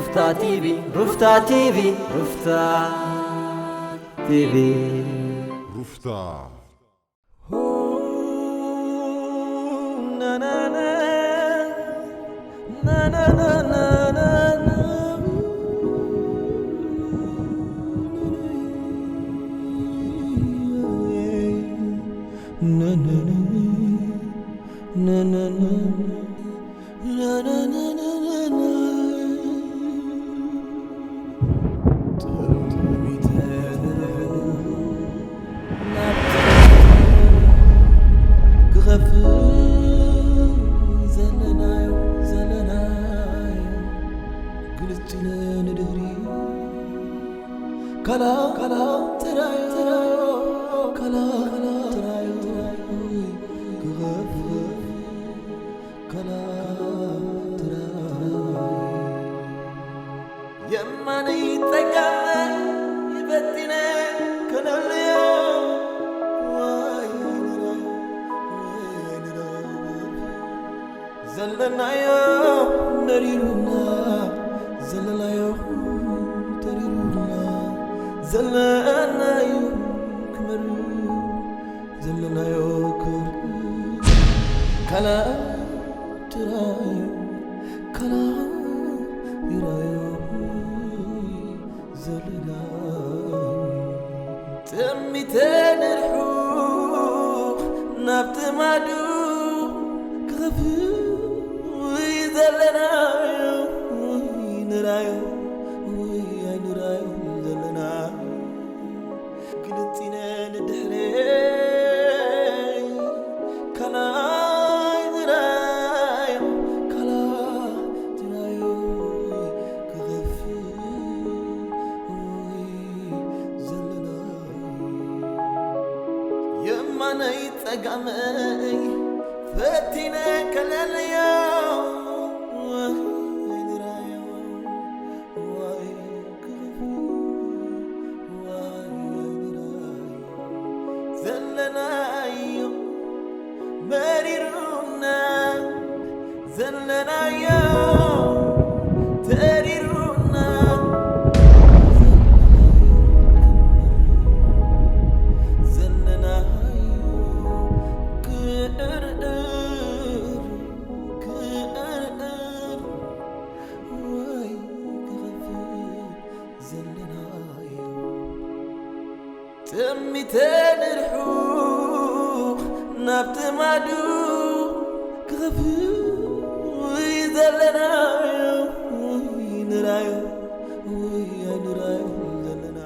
ሩፍታ ቲቪ፣ ሩፍታ ቲቪ፣ ሩፍታ ቲቪ። ሩፍታ። የማነይ ጸጋመይ በቲነ ከነልዮ። ዘለናዮ መሪሩና፣ ዘለናዮ ተሪሩና፣ ዘለናዮ ክመርር፣ ዘለናዮ ክብር ካላ ትራዮ፣ ካላ ይራዮ ዘለና። ጥሚተ ንርሑ ናብቲ ማዱ ክኸፍእ ወይ ዘለናዮ ወይ ንራዮ ወይ ኣይንራዮ ዘለና። ግልጺነ ንድሕረይ ካላይ ንራዮ፣ ካላይ ትራዮ ክኸፍእ ወይ ዘለናዮ። የማነይ ጸጋመይ ፈቲነ ከለልዮ፣ ወይ ንራዮ፣ ወይ ክኸፍእ፣ ወይ ንራዮ። ዘለናዮ መሪሩና፣ ዘለናዮ ተሪሩና፣ ዘለናዮ ክእርር፣ ክእርር ወይ ክኸፍእ ዘለናዮ። ጥሚተ ንርሑ ናብቲ ማዱ ክኸፍእ ወይ ዘለናዮ ወይ ንራዮ ወይ ኣይንራዮ ዘለና።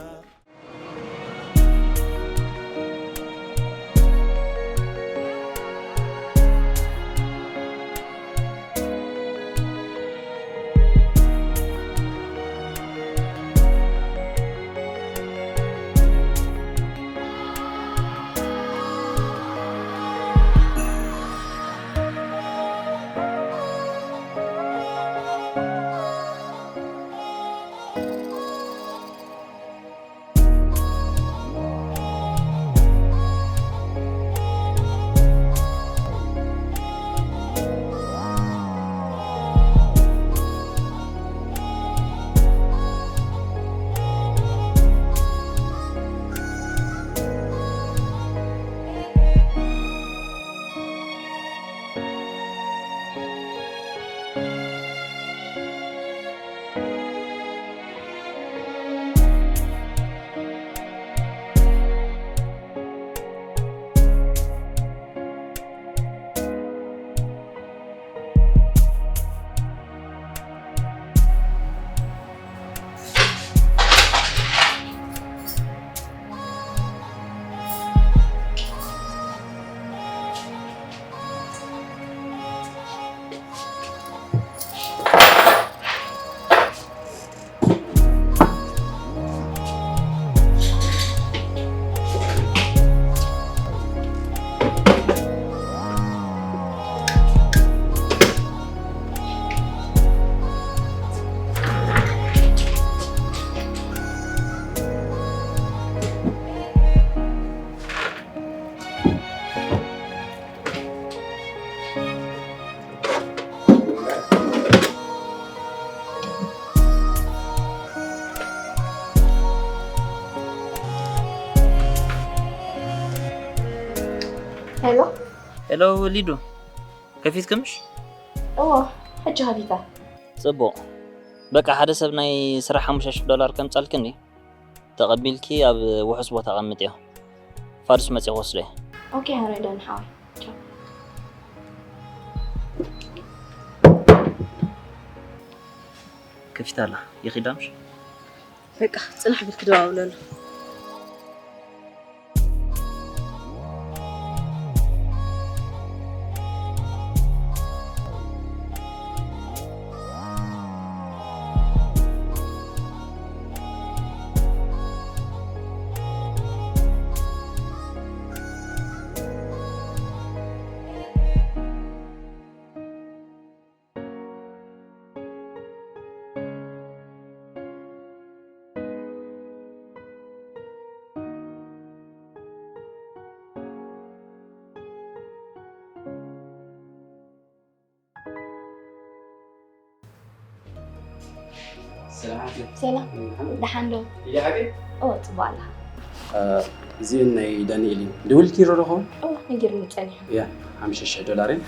ሄሎ። ሄሎ ሊዱ፣ ከፊትክምሽ? እዎ፣ ሕጂ ከፊታ። ጽቡቕ። በቃ ሓደ ሰብ ናይ ስራሕ ሓሙሽተ ሽሕ ዶላር ከምጻልክኒ ተቐቢልኪ ኣብ ውሑስ ቦታ ኣቐምጥዮ። ፋዱስ መጺኹ ወስዶ። ኦኬ፣ ሃረደን ሓወይ። ቻው። ከፊታ ኣላ። ይኺዳምሽ? በቃ ጽናሕ ብል ክደዋውለሉ። ሰላም፣ ደሓን ዶ? እዎ፣ ጽቡቕ ኣለኻ። እዚእን ናይ ዳንኤል እዩ። ደውልኪ ዶ ኸውን? እዎ፣ ነጊርኒ ጸኒሑ። እያ፣ ሓሙሽተ ሽሕ ዶላር እየን።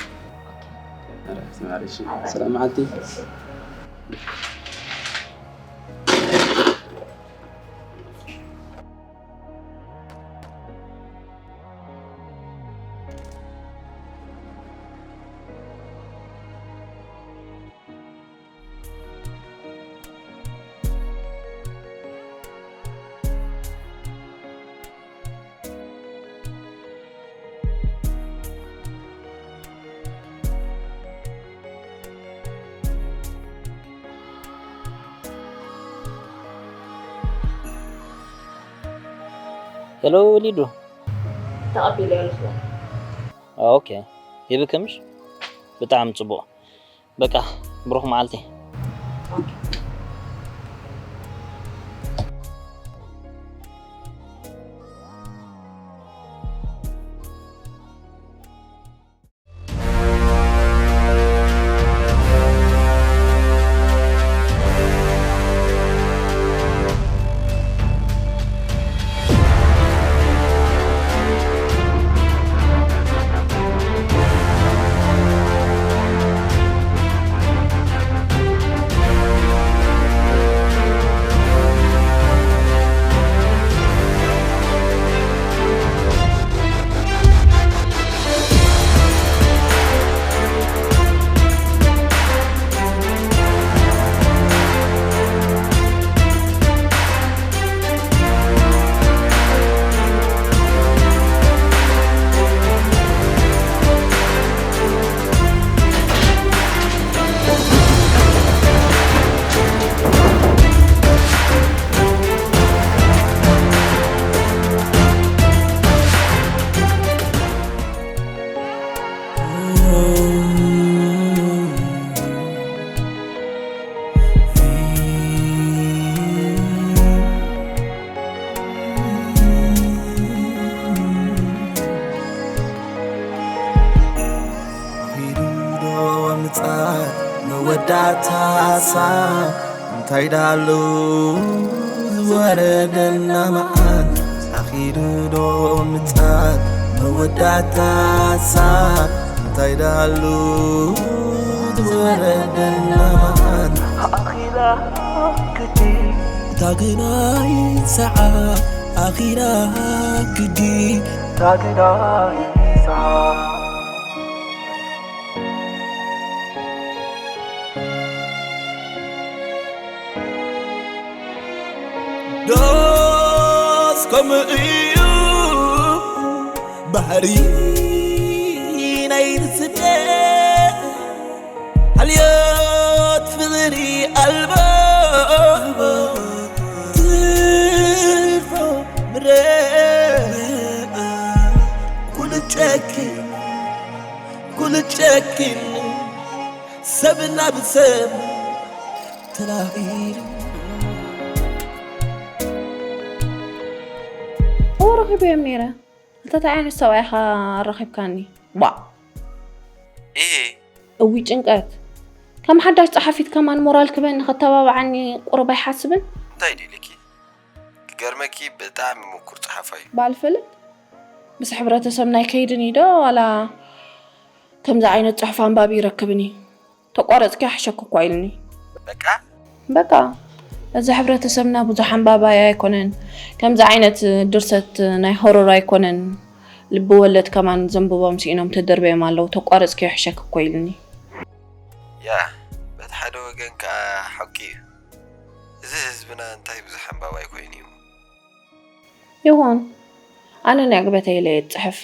ኧረ፣ ተማሪ፣ እሺ። ሰላም መዓልቲ። ሄሎ ሊዱ። ተቐቢለ ኣለኹ። ኦኬ፣ ሂብክምሽ? ብጣዕሚ ጽቡቕ። በቃ፣ ብሩኽ መዓልቲ። ኺዱ ዶ ምጻት መወዳእታሳ እንታይ ዳሉ ዝወረደና መዓት ኣኺዱ ዶ ምጻት መወዳእታሳ እንታይ ዳሉ ዝወረደና መዓት ኣኺላ ግዲ እታ ግናይ ሰዓት ኣኺላ ግዲ እታ ግናይ ሰዓት ዶስ ከምኡ እዩ ባህሪ ናይ ርስደት ሓልዮት ፍቕሪ ኣልቦ ትርፎ ምረ ኩሉ ጨኪን ኩሉ ጨኪን ሰብ ናብ ሰብ ተላኢሉ እወ ረኺበዮም ነይረ። እንተ እንታይ ዓይነት ሰብኣይ ኢኻ ኣራኺብካኒ? ባ ኢሂ እዊ ጭንቀት። ከም ሓዳሽ ጸሓፊት ከማን ሞራል ክበኒ ከተባብዓኒ ቁሩብ ኣይሓስብን? እንታይ ደሊኪ? ክገርመኪ ብጣዕሚ ምኩር ጸሓፋይ እዩ። ባል ፍልጥ ምስ ሕብረተሰብና ኣይከይድን እዩ ዶ ዋላ ከምዚ ዓይነት ጽሑፍ ኣንባቢ ይረክብን እዩ? ተቋረጽኪ ኣሕሸኩ እኳ ኢልኒ። በቃ በቃ፣ እዚ ሕብረተሰብና ብዙሕ ኣንባባይ ኣይኮነን። ከምዚ ዓይነት ድርሰት ናይ ሆረር ኣይኮነን። ልቢ ወለድ ከማን ዘንብቦም ስኢኖም ተደርበዮም ኣለዉ። ተቋረጽኪ ኣሕሸክ እኮ ኢልኒ። ያ፣ በቲ ሓደ ወገን ከኣ ሓቂ እዩ። እዚ ህዝብና እንታይ ብዙሕ ኣንባባይ ኮይኑ እዩ። ይኹን፣ ኣነ ናይ ዕግበተይ ኢለ እየ ዝጽሕፍ።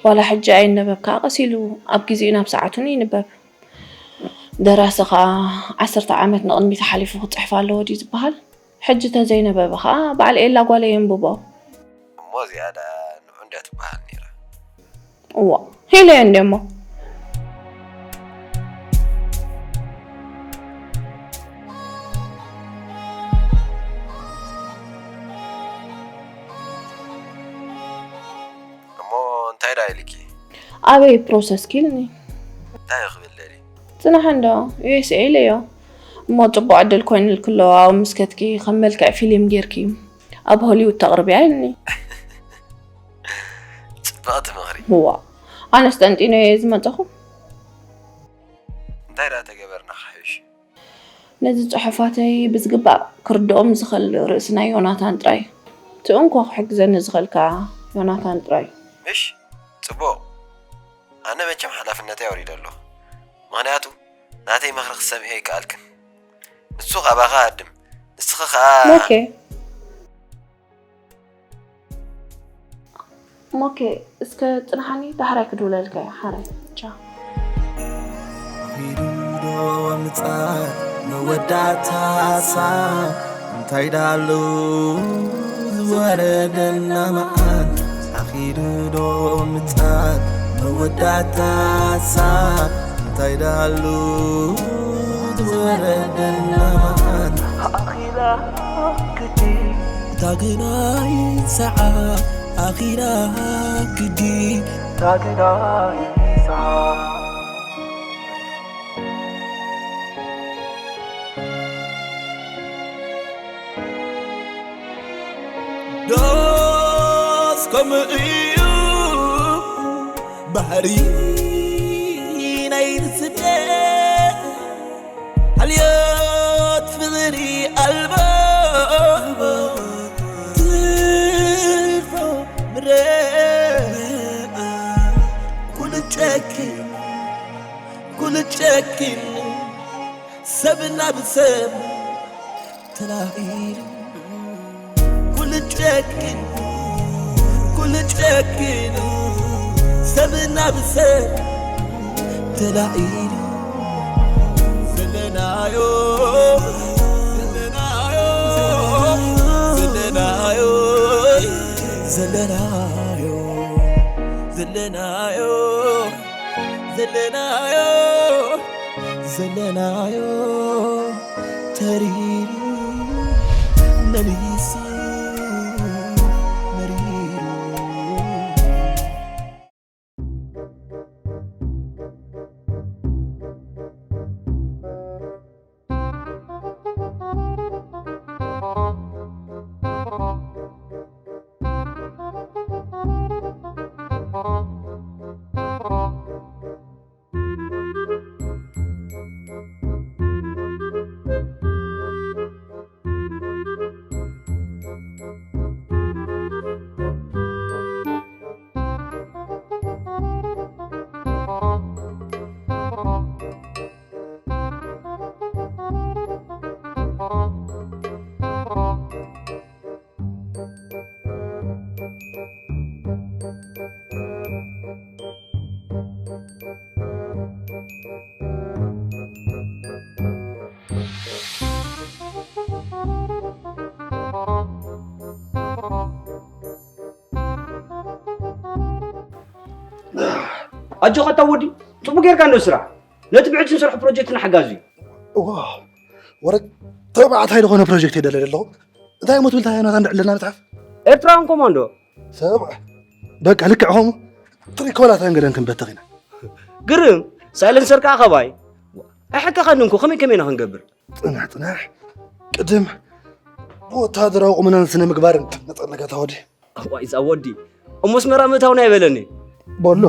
ዋላ ሕጂ ኣይነበብ ከኣ ቀስ ኢሉ ኣብ ግዜኡን ኣብ ሰዓቱን ይንበብ። ደራሲ ከኣ ዓሰርተ ዓመት ንቕድሚት ሓሊፉ ክጽሕፍ ኣለዎ ድዩ ዝበሃል? ሕጂ ተዘይነበበ ከኣ በዓል ኤላ ጓለይ የንብቦ። እሞ እዚኣ ደኣ ንዑ እንድያ ትበሃል ነይራ። እዋ፣ ሄለዮ እንድያ እሞ። እሞ እንታይ ደኣ ኢልኪ? ኣበይ ፕሮሰስኪ ኢልኒ። እንታይ እዩ ክብል ደልዩ? ጽናሕ እንዶ፣ ዩ ኤስ ኤ ኢለዮ። እሞ ጽቡቕ ዕድል ኮይኑልኪ ኣሎ፣ ኣብኡ ምስ ከድኪ ከም መልክዕ ፊልም ጌርኪ ኣብ ሆሊውድ ተቕርብያ ኢልኒ። ጽብቕቲ ምኽሪ። እዋ፣ ኣነስ ጠንጢነዮ እየ ዝመጸኹ። እንታይ ደኣ ተገበርና ክሕሽ? ነዚ ጽሑፋተይ ብዝግባእ ክርድኦም ዝኽእል ርእሲ ናይ ዮናታን ጥራይ እዩ። እቲ እንኮ ክሕግዘኒ ዝኽእል ከኣ ዮናታን ጥራይ እዩ። ምሽ? ጽቡቕ። ኣነ መቸም ሓላፍነተይ ኣውሪደ ኣለኹ። ምኽንያቱ ናተይ ምኽሪ ክትሰምዒ ኣይከኣልክን። ንሱ ካባኻ ኣድም፣ ንስኺ ከኣ ሞኬ። ሞኬ፣ እስከ ጽንሓኒ፣ ዳሕራይ ክድውለልካ እየ። ሓራይ። ቻው። ኣኺዱ ዶ ምጻት መወዳእታሳ? እንታይ ዳሉ ዝወረደና መዓት? ኣኺዱ ዶ ምጻት መወዳእታሳ? እንታይ ዳሉ ዝወረደና መዓት? ኣኺላ ግዲ ዳግናይ ሰዓት፣ ኣኺላ ግዲ ዳግናይ ሰዓት። ዶስ ከምኡ እዩ ባህሪ ናይ ስደት፣ ሓልዮት ፍቕሪ ኣልቦ ትርፎ ምረ። ኩሉ ጨኪኑ፣ ኩሉ ጨኪኑ፣ ሰብ ናብ ሰብ ተላኢሉ። ኩሉ ጨኪኑ፣ ኩሉ ጨኪኑ፣ ሰብ ናብ ሰብ ተላኢሉ። ዘለናዮ፣ ዘለናዮ፣ ዘለናዮ፣ ዘለናዮ፣ ዘለናዮ፣ ዘለናዮ፣ ዘለናዮ ተሪሩ መሊሱ መሪሩ። ኣጆኻ እታ ወዲ፣ ጽቡቕ ጌርካ እንዶ ስራሕ። ነቲ ብዕድ ንሰርሖ ፕሮጀክትና ሓጋዚ እዩ። እዋ፣ ወረ ተባዕታይ ዝኾነ ፕሮጀክት እየ ደለ ዘለኹ። እንታይ እሞ ትብል፣ እንታይ ናታ እንድዕለና መጽሓፍ? ኤርትራውን ኮማንዶ። ሰብዓ። በቃ ልክዕ ኸምኡ። ትሪኮላታን ገለን ክንበተኽ ኢና። ግርም፣ ሳይለንሰር ከኣ ኸባይ። ኣይሓካኻን እንኮ፣ ከመይ ከመይ ኢና ክንገብር? ጽናሕ፣ ጽናሕ። ቅድም ብወታደራዊ ቁመናን ስነ ምግባርን ነጸለካ እታ ወዲ። እዋይ፣ እዛ ወዲ። እሞ ኣስመራ ምእታውና ኣይበለኒ። በሎ።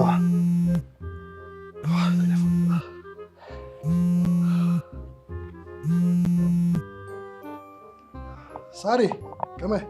ሳሪ፣ ከመይ?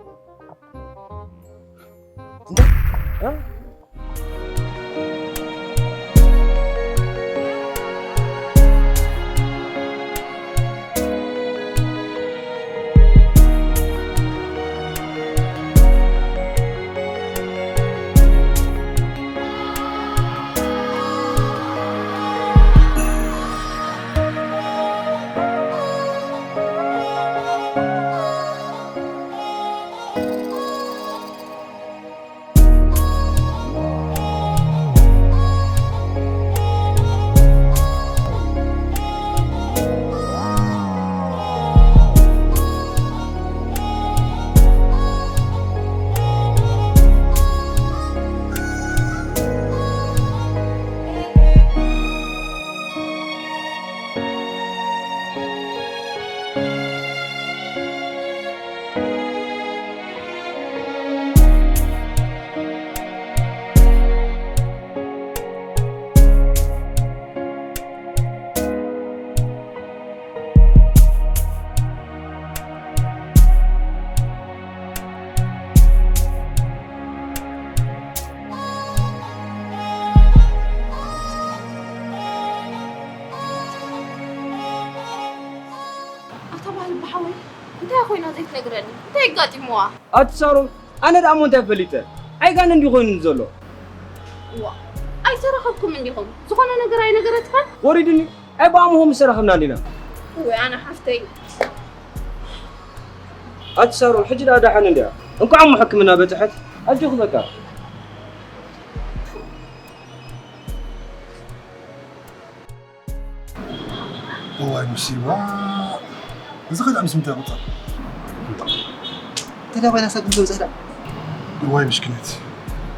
ኣታ ባህል ብሓወይ፣ እንታይ ኮይና ዘይትነግረኒ? እንታይ ኣጋጢምዋ? ኣቲ ሳሮን፣ ኣነ ደኣ እሞ እንታይ ፈሊጠ? ኣይጋነ እንዲ ኮይኑ ዘሎ። ዋ፣ ኣይተራኸብኩም እንዲኹም? ዝኾነ ነገር ኣይነገረትካን? ወሪድኒ፣ ኣይ ብኣምሆ ምስ ተራኸብና እንዲና። ወይ ኣነ ሓፍተይ። ኣቲ ሳሮን፣ ሕጂ ደኣ ደሓን እንድያ። እንኳዕ እሞ ሕክምና በጽሐት። ኣጆኺ በቃ። እዋይ ሙሲባ፣ እዚ ኸኣ ምስ ምንታይ ቁጸር? እንተ ደኣ ኮይና ሰብ እንተውጽእ ደኣ። እዋይ ምስኪነት፣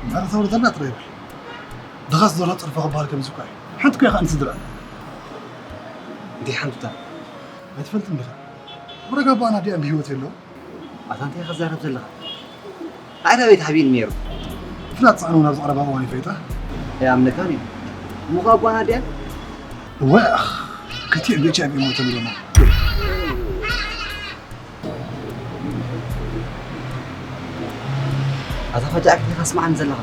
ምሕረት ተውርደልና ጥራይ ይብል። ድኻስ ዘሎ ጽርፊ ክበሃል ከምዚ እኳ እዩ። ሓንቲ እኳ ኢኻ ንስድራ። እንዲይ ሓንቲ እታ። ኣይትፈልጥን ዲኻ? ብረጋ ኣቦ ኣና ዲኣ ብህይወት የለውን። ኣታ እንታይ ኢኻ ትዛረብ ዘለኻ? ኣረ ቤት ሓቢን ነይሩ። ፍላጥ ጻዕኑ ናብ ዝቐረባ እዋን ይፈይጣ። ኣይኣምነካን እዩ። እሞ ካብ ኣቦ ኣና ዲኣ? እወ፣ ክልቲኦም ብ ኤች ኣይ ቪ እዮም ሞይቶም ኢሎሞ። ኣታ ፈጃእካ ኢኻ ስማዓኒ ዘለኻ።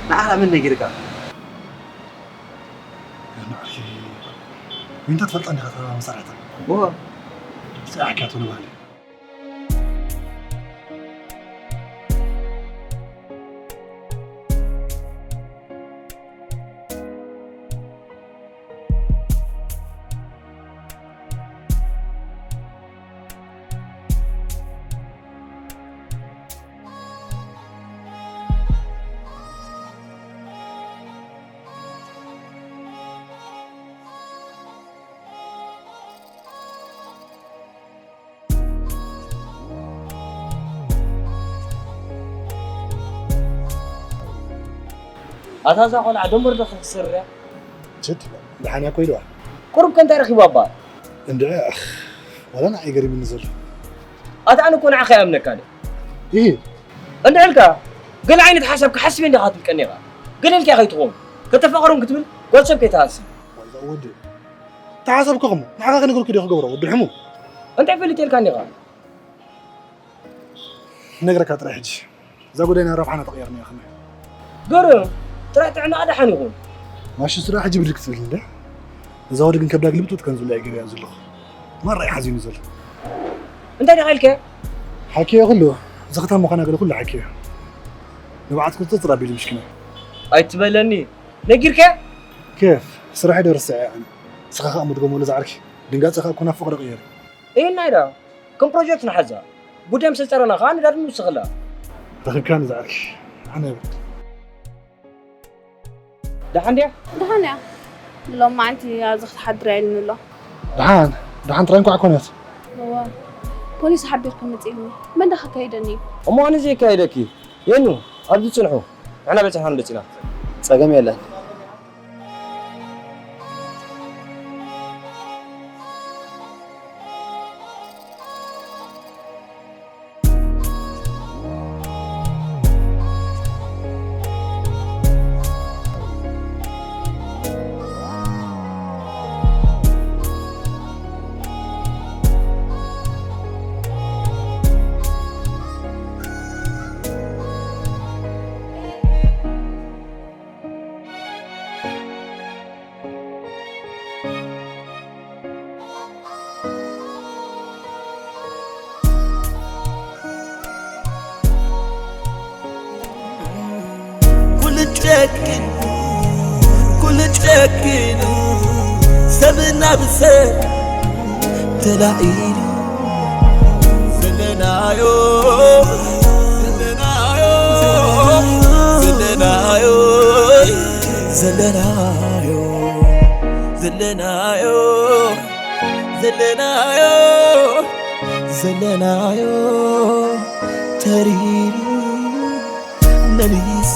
ንዓኻ መን ነጊርካ? ንዓኺ ዊንታ ትፈልጣ እንዲኻ እታ መሳርሕታ? እወ። ስራሕ እያ ትብሉ ባህሊ። ኣታ እዛ ቆልዓ ደንበር ዶ ክትስርያ? ችድ፣ ደሓን እያ እኮ ኢልዋ። ቁሩብ ከ እንታይ ረኺቡ ኣባ? እንድዒ፣ ኣኽ፣ ዋላ ንዓይ ገሪሙኒ ዘሎ። ኣታ ኣነ እኮ ንዓኻ ይኣምነካ ኣነ። ኢሂ። እንድዒ ኢልካ፣ ገለ ዓይነት ሓሳብ ክሓስብ እንዲኻ ትብል ቀኒኻ። ገለ ኢልካ ከይትኸውን። ከተፋቕሮም ክትብል፣ ጓል ሰብ ከይትሃሲ። ዋይ፣ እዛ ወዲ። ተሓሰብኩ ኸሞ፣ ንዓኻ ክነግረኩ ድየ ክገብሮ፣ ወዲ ሕሙ? እንታይ ፈሊጠልካ እንዲኻ? ነግረካ ጥራይ ሕጂ። እዛ ጉዳይ ናብ ረብሓና ተቐየርና ኢና ከማይ። ገርም፣ ጥራይ ጥዕናኣ ደሓን ይኹን። ማሽ እሱ ደኣ ሕጂ ብድግ ክትብል እንደ። እዛ ወዲ ግን ከብዳ ግልብጥ ከም ዝብላ እየ ገሪያ ዘለኹ። ማራ እዩ ሓዚኑ ዘሎ። እንታይ ዲኻ ኢልካዮ? ሓኪዮ ኩሉ። እዚ ከተማ ምዃና ገለ ኩሉ ሓኪዮ። ንብዓት ቁጽጽር ኣቢሉ ምስኪና። ኣይትበለኒ። ነጊርካያ? ኬፍ፣ ስራሐይ ዶ ረሲዐ ኣነ? ንስኻ ኸኣ ምድገመሉ ዝዓርኪ። ድንጋጸ ኸኣ ኮና ፍቕሪ ቅየሪ። እየናይ ደኣ፣ ከም ፕሮጀክት ንሓዛ። ጉዳይ ምስ ጸረና ኸኣ ንዳድ ንውስኸላ። ረኺብካኒ ዝዓርኪ። ኣነ የብል። ደሓን ድያ? ደሓን እያ። ሎማዓንቲ ኣብዚ ክትሓድር እያ ኢሉኒ ኣሎ። ደሓን፣ ደሓን ጥራይ እንኳዕ ኮነት። እወ። ፖሊስ ሓቢርኩም ምጽእ ኢሉኒ። መን ደኣ ከካይደኒ እዩ? እሞ ኣነ ዘየካይደኪ። የኑ፣ ኣብዚ ጽንሑ። ንሕና በጺሕና ንመጽእ ኢና። ጸገም የለን። ጨክን ኩሉ ጨክኑ ሰብ ናብ ሰብ ተላኢሉ ዘለናዮ ዘለናዮ ዘለናዮ ዘለናዮ ዘለናዮ ዘለናዮ ዘለናዮ ተሪሩ መሊሱ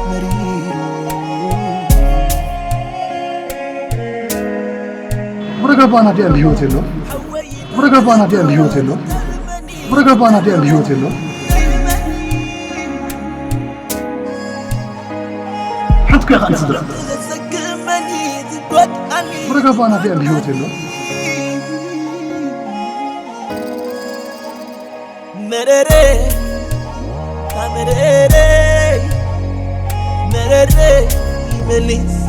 መሪሩ What a gabana de and the hotel. What a gabana de and the hotel. What a gabana de and the hotel. ሓንቲ ኮይኻ ንስድራ ብረጋባና ዲያ እንዲ ህይወት የሎ መረረ መረረ መረረ ይመልሱ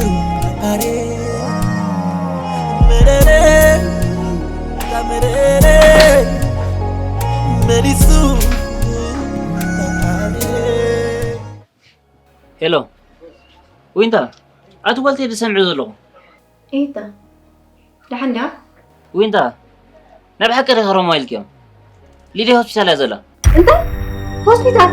ኣሬ መረረ መረረ መሊሱ ኣሬ ሄሎ ዊንታ፣ ኣቲ ጓልተይ ዝሰምዑ ዘለኹ ኢታ ደሓን ዲያ? ዊንታ፣ ናብ ሓቂ ዲኻ ሮማ ኢልክዮም? ሊድያ ሆስፒታል እያ ዘላ። እንታይ? ሆስፒታል?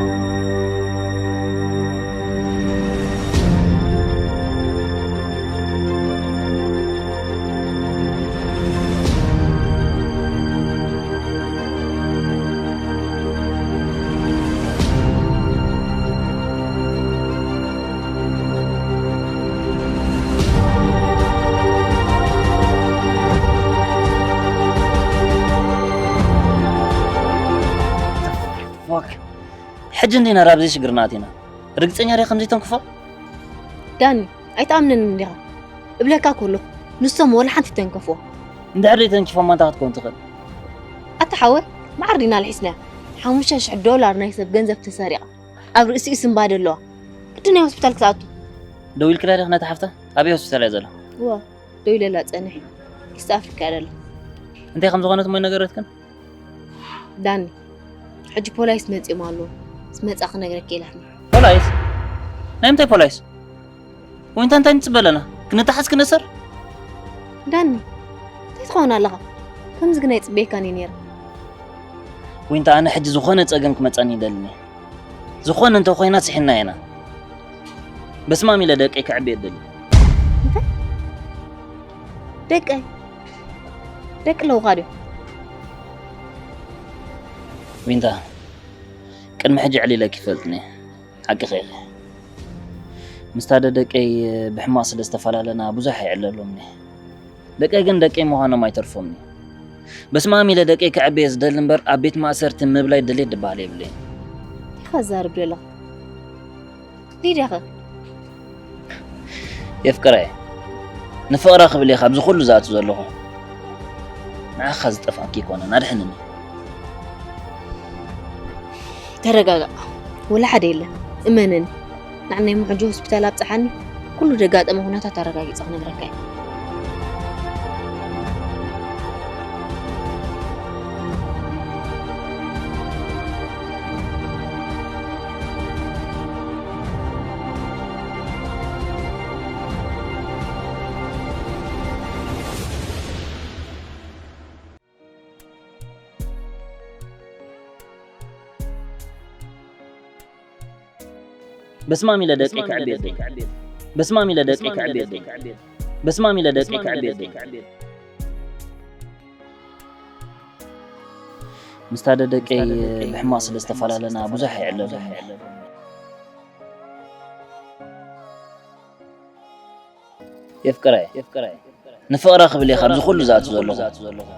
ሕጂ እንዲና ናብዚ ሽግርና ኣቲና። ርግፀኛ ዲኻ ከምዘይተንክፎ? ዳኒ ኣይትኣምነንን ዲኻ? እብለካ ከለኹ ንሶም ወላ ሓንቲ ተንከፍዋ። እንድሕር ዘይተንኪፎማ እንታይ ክትከውን ትኽእል? ኣታ ሓወይ መዓር ዲና ኣልሒስናያ። ሓሙሽተ ሽሕ ዶላር ናይ ሰብ ገንዘብ ተሰሪቓ ኣብ ርእሲኡ ስንባደ ኣለዋ። ግዲ ናይ ሆስፒታል ክትኣቱ። ደዊልክላ ዲኻ ነታ ሓፍታ? ኣበይ ሆስፒታል እያ ዘላ? እወ ደዊለላ ጸኒሐ። ኢስት ኣፍሪካ እያ ዘላ። እንታይ ከም ዝኾነት እሞ ኣይነገረትክን? ዳኒ ሕጂ ፖላይስ መጺኦም ኣለዉ። ምስ መጻ ክነግረካ ኢላትና። ፖላይስ? ናይ ምንታይ ፖላይስ? ወይንታ እንታይ ንጽበ ኣለና? ክንተሓዝ ክነሰር? ዳኒ እንታይ ትኸውን ኣለኻ? ከምዚ ግን ኣይጽበየካን እየ ነይረ። ወይንታ ኣነ ሕጂ ዝኾነ ጸገም ክመጻኒ ይደልን እየ። ዝኾነ እንተ ኮይና ስሒና ኢና። በስማም ኢለ ደቀይ ከዕብየ እደሊ። እንታይ? ደቀይ ደቂ ኣለውኻ ድዮም? ዊንታ ቅድሚ ሕጂ ዕሊለኪ ይፈልጥኒ እየ። ሓቂኺ ኢኺ። ምስታ ደደቀይ ብሕማቕ ስለ ዝተፈላለና ብዙሕ ኣይዕለሎምኒ። ደቀይ ግን ደቀይ ምዃኖም ኣይተርፎምኒ። በስማም ኢለ ደቀይ ከዕብየ ዝደሊ እምበር ኣብ ቤት ማእሰርቲ ምብላይ ድሌት ድበሃል የብለይን። እንታይ ኢኻ ትዛረብ ዘለኻ? ሊድያ ኸ? የፍቅረ ንፍቕራ ክብል እየ ካብዚ ኩሉ ዝኣቱ ዘለኹ። ንዓኻ ዝጠፍኣኪ ኣይኮነን፣ ኣድሕንኒ። ተረጋጋእ፣ ወላ ሓደ የለን። እመነኒ፣ ንዓናይ ምሕጆ ሆስፒታል ኣብጽሓኒ፣ ኩሉ ዘጋጠመ ኩነታት ኣረጋጊጸ ክነግረካ እየ። በስማም ኢለ ደቀይ ከዕብየ እደሊ። በስማም ኢለ ደቀይ ከዕብየ እደሊ። በስማም ኢለ ደቀይ ከዕብየ እደሊ። ምስታ ደደቀይ ብሕማቕ ስለ ዝተፈላለና ብዙሕ ኣይዕለሎምን። የፍቅራይ ንፍቕራ ክብል እየ ካብዚ ኩሉ ዝኣቱ ዘለኹ።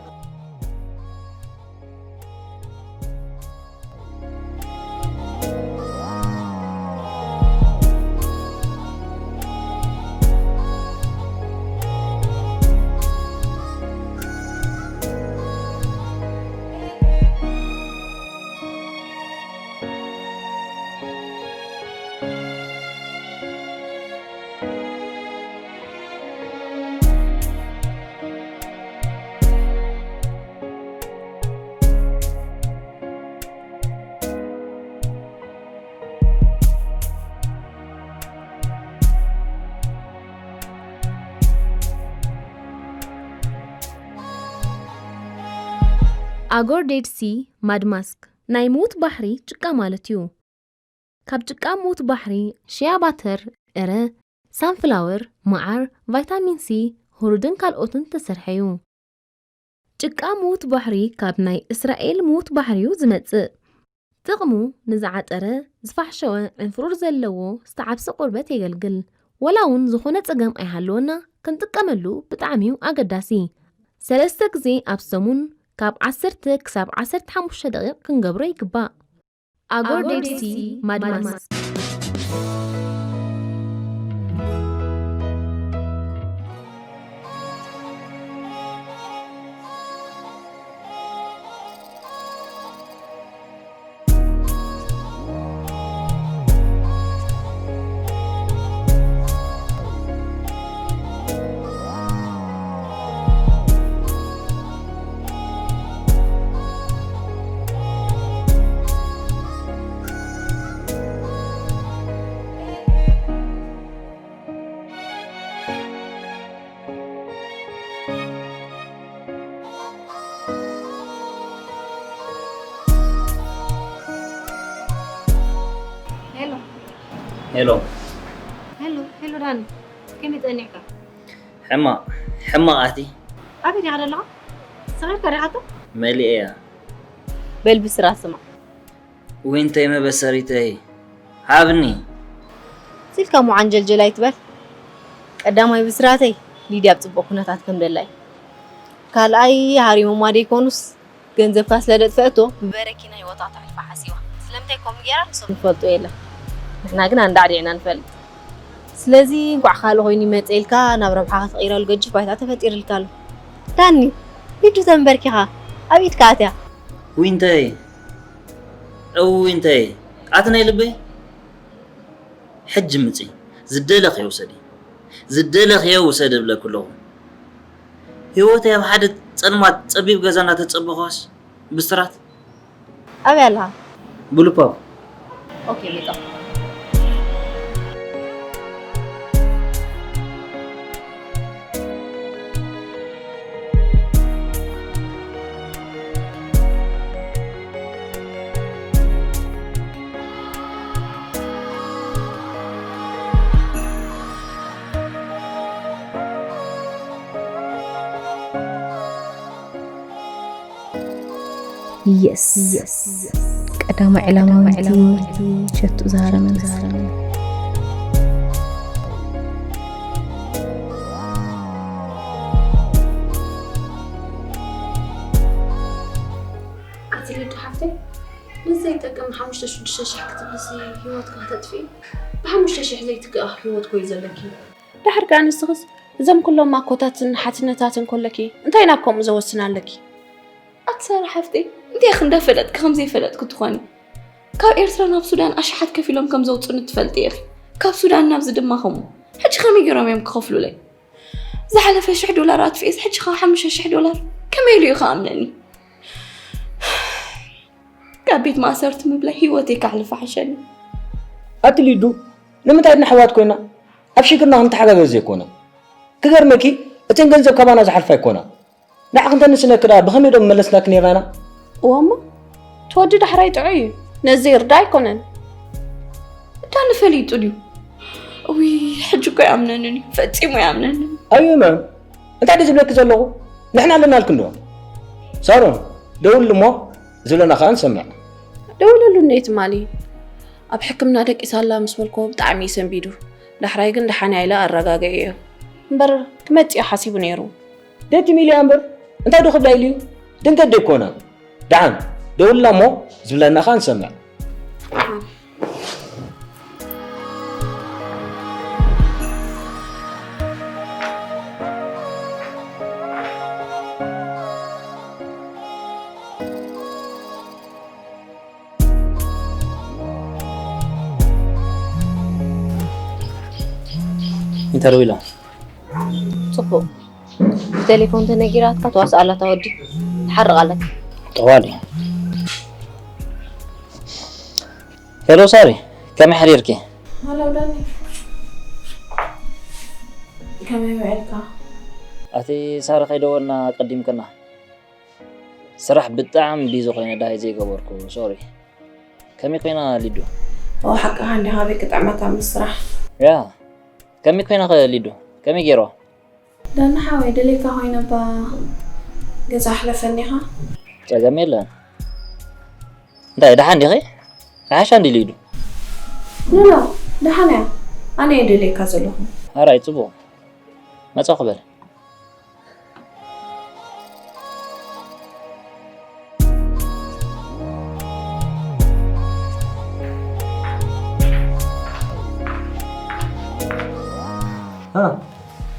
ኣጎር ዴድ ሲ ማድ ማስክ ናይ ምዉት ባሕሪ ጭቃ ማለት እዩ። ካብ ጭቃ ምዉት ባሕሪ ሽያ ባተር፣ ዕረ፣ ሳንፍላወር፣ መዓር፣ ቫይታሚን ሲ፣ ሁሩድን ካልኦትን ዝተሰርሐ እዩ። ጭቃ ምዉት ባሕሪ ካብ ናይ እስራኤል ምዉት ባሕሪ እዩ ዝመጽእ። ጥቕሙ ንዝዓጠረ፣ ዝፋሕሸወ፣ ዕንፍሩር ዘለዎ፣ ዝተዓብሰ ቆርበት የገልግል። ወላ እውን ዝኾነ ጸገም ኣይሃለወና ክንጥቀመሉ ብጣዕሚ እዩ ኣገዳሲ። ሰለስተ ግዜ ኣብ ሰሙን ካብ ዓሰርተ ክሳብ ዓሰርተ ሓሙሽተ ደቂቕ ክንገብሮ ይግባእ። ኣጎር ዴድ ሲ ማድማስ። ሄሎ። ሄሎ። ሄሎ፣ ሄሎ ዳኒ፣ ከመይ ጸኒሕካ? ሕማቕ፣ ሕማቕ ኣቲ። ኣበይ ዲኻ ዘለኻ? ሰቒልካ ዲኻቶ? መሊኤያ። በል ብስራት ስማዕ። ዊንተይ መበሰሪተይ፣ ሃብኒ። ስልካ እሞ ዓንጀልጀል ኣይትበል። ቀዳማይ ብስራተይ፣ ሊድያ ኣብ ጽቡቕ ኩነታት ከም ደላ እዩ። ካልኣይ፣ ሃሪሞማ ደይኮኑስ፣ ገንዘብካ ስለ ደጥፈአቶ፣ ብበረኪና ህይወታ ተሕልፋ ሓሲባ። ስለምንታይ ከምኡ ገይራ ንሶም ዝፈልጡ የለን። ንሕና ግን ኣንዳዕዲዕና ንፈልጥ። ስለዚ እንኳዕ ካልእ ኮይኑ ይመጸ ኢልካ ናብ ረብሓኻ ትቕይረሉ ገጅፍ ባይታ ተፈጢርልካ ኣሎ። ዳኒ፣ ሊዱ ተንበርኪኻ ኣብ ኢድካ ኣትያ። ዊንተይ፣ እው ዊንተይ፣ ኣቲ ናይ ልበይ። ሕጂ ምጺ፣ ዝደለኽዮ ውሰዲ። ዝደለኽዮ ውሰዲ እብለኪ ኣለኹ። ህይወተይ ኣብ ሓደ ጸልማት ጸቢብ ገዛ እናተጸበኹስ ብስራት። ኣበይ ኣለኻ? ብሉፓብ። ኦኬ፣ መጣ። የስ። የስ። ቀዳማይ ዕላማ ዊንቲ ሸቱ ዝሃረመና። ኣቲ ሊዱ ሓፍተይ፣ ንዘይጠቅም ሓሙሽተ ሽዱሽተ ሽሕ ክትብልሲ ህይወትኪ ከተጥፍኢ፣ ብሓሙሽተ ሽሕ ዘይትክእ ህይወት ኮዩ ዘለኪ። ዳሕር ከኣ ንስኽስ እዞም ኩሎም ኣኮታትን ሓትነታትን ኮለኪ እንታይ ናብ ከምኡ ዘወስን ኣለኪ? ኣቲ ሳራ ሓፍተይ፣ እንታይ ኢኺ እንዳፈለጥኪ ከም ዘይፈለጥኪ ትኾኒ? ካብ ኤርትራ ናብ ሱዳን ኣሽሓት ከፊሎም ከም ዘውጹኒ ትፈልጢ ኢኺ። ካብ ሱዳን ናብዚ ድማ ከምኡ። ሕጂ ከመይ ገይሮም እዮም ክኸፍሉለይ? ዝሓለፈ ሽሕ ዶላር ኣጥፊኤስ ሕጂ ኸኣ ሓሙሽተ ሽሕ ዶላር ከመይ ኢሉ እዩ ክኣምነኒ? ካብ ቤት ማእሰርቲ ምብላይ ህይወተይ ከሕልፋ ሓሸኒ። ኣቲ ሊዱ፣ ንምንታይ ኢድና ኣሕዋት ኮይና ኣብ ሽግርና ክንተሓጋገዝ ዘይኮነ? ክገርመኪ፣ እተን ገንዘብ ካባና ዝሓልፋ ኣይኮና። ንዓኺ እንተንስነኪ ደኣ ብኸመይ ዶ ምመለስናኪ ነይርና ኢና? እወ እሞ፣ እቲ ወዲ ዳሕራይ ጥዑይ እዩ። ነዚ ይርዳ ኣይኮነን። ዳኒ ፈሊጡ ድዩ? እውይ፣ ሕጂ እኮ ኣይኣምነንን እዩ። ፈጺሙ ኣይኣምነንን። ኣዩ እመን፣ እንታይ ድዩ ዝብለኪ ዘለኹ? ንሕና ኣለናልኪ እንዶ። ሳሮን፣ ደውልሉ እሞ ዝብለና ከኣ ንሰምዕ። ደውለሉ እንዴ ትማሊ። ኣብ ሕክምና ደቂሳ ኣላ ምስ በልክዎ ብጣዕሚ እዩ ሰንቢዱ። ዳሕራይ ግን ደሓን እያ ኢለ ኣረጋግኤዮ። እምበር ክመጽእ እዩ ሓሲቡ ነይሩ። ደቲ ሚልያ እምበር እንታይ ዶ ክብላ ኢሉ እዩ? ድንገት ዶ ኣይኮነ? ደሓን ደውልላ እሞ ዝብለና ከኣ ንሰምዕ። ኢንተርቪው ኢላ። ጽቡቕ። ብቴሌፎን ተነጊራትካ ተዋስኣላ እታ ወዲ። ትሓርቕ ኣለካ። ጠዋሊ። ሄሎ ሳሪ፣ ከመይ ሓዲርኪ? ሃሎ ዳኒ። ከመይ ውዒልካ? ኣቲ ሳሪ ከይደወልና ቀዲምክና። ስራሕ ብጣዕሚ ቢዚ ኮይነ ዳሃይ ዘይገበርኩ፣ ሶሪ። ከመይ ኮይና ሊዱ? ኦ ሓቅኻ እንዲኻ፣ ኣበይ ክጥዕመካ ምስ ስራሕ? ያ፣ ከመይ ኮይና ኸ ሊዱ? ከመይ ገይርዋ? ዳና ሓወይ፣ ደልየካ ኮይነ እባ ገዛ ኣሕለፈኒ ኢኻ። ጸገም የለን። እንታይ ደሓን ዲኺ? ይሓሻ እንዲ ሊዱ? ኖ ኖ፣ ደሓን እያ። ኣነ እየ ደልየካ ዘለኹ። ኣራይ ጽቡቕ። መጻኹ በል። ሃ፣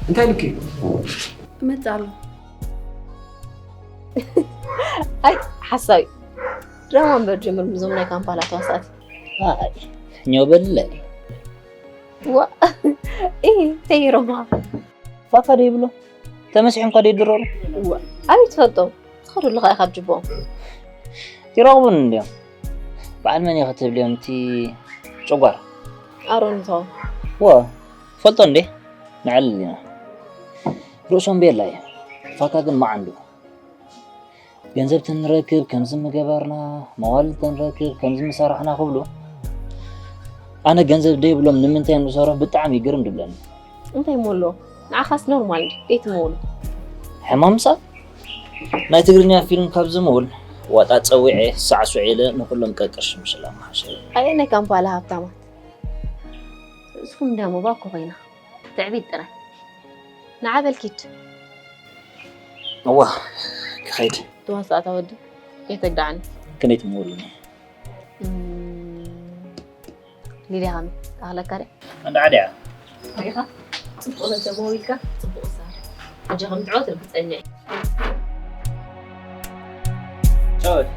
እንታይ ኢሉኪ? እመጽእ ኣሎ። ኣይ ሓሳዊ ድራማ እምበር ጀምር፣ ምዞም ናይ ካምፓላ ተዋሳእቲ። ኣይ፣ ኛው በልለ። ዋ እ ተይሮማ ፋፋ ዶ ይብሎ? ተመስሒ እንኳ ዶ ይድረሩ? ዋ ኣበይ ትፈልጦም? ትኸዱሉ ኸኣ ካብ ጅቦም ይረኽቡን እንዲዮም። በዓል መን ኢኻ ትብልዮም? እቲ ጨጓር ኣሮን ይትኸውን። ወ ፈልጦ እንዴ? ንዕልል ኢና። ርእሶም ቤላ እዩ። ፋካ ግን መዓንዱ። ገንዘብ ተንረክብ ከምዚ ምገበርና፣ መዋል ተንረክብ ከምዚ ምሰራሕና ክብሉ፣ ኣነ ገንዘብ ደይብሎም ንምንታይ እዮም ዝሰርሑ ብጣዕሚ ይግርም ድብለኒ። እንታይ እሞ ኣለዎ? ንዓኻስ ኖርማል እንዲ ደይትመውሉ። ሕማም ምሳል ናይ ትግርኛ ፊልም ካብ ዝምውል ዋጣ ጸዊዐ ሳዕሱዕ ኢለ ንኩሎም ቀቅርሺ ምሽላ መሓሸ። ኣየ ናይ ካምፓላ ሃብታማት። እስኹም እንዳሞ ባኮ ኮይና ትዕቢት ጥራይ። ንዓ በል ኪድ። እዋ ክኸይድ። ተዋሳእታ ወዲ የተግዳዓኒ። ክንደይ ትምውሉኒ? እም፣ ሊድያ ከመይ? ኣኽለካ ድያ? እንዳ ዓድያ። ሪኢኻ? ጽቡቕ ገንዘብ ወሃቢልካ ጽቡቕ ዝሰርሕ። ሕጂ ከም ትዕወት ርግጸኛ እየ። ጨወት።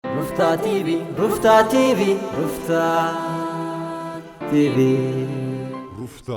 ሩፍታ ቲቪ፣ ሩፍታ ቲቪ፣ ሩፍታ ቲቪ። ሩፍታ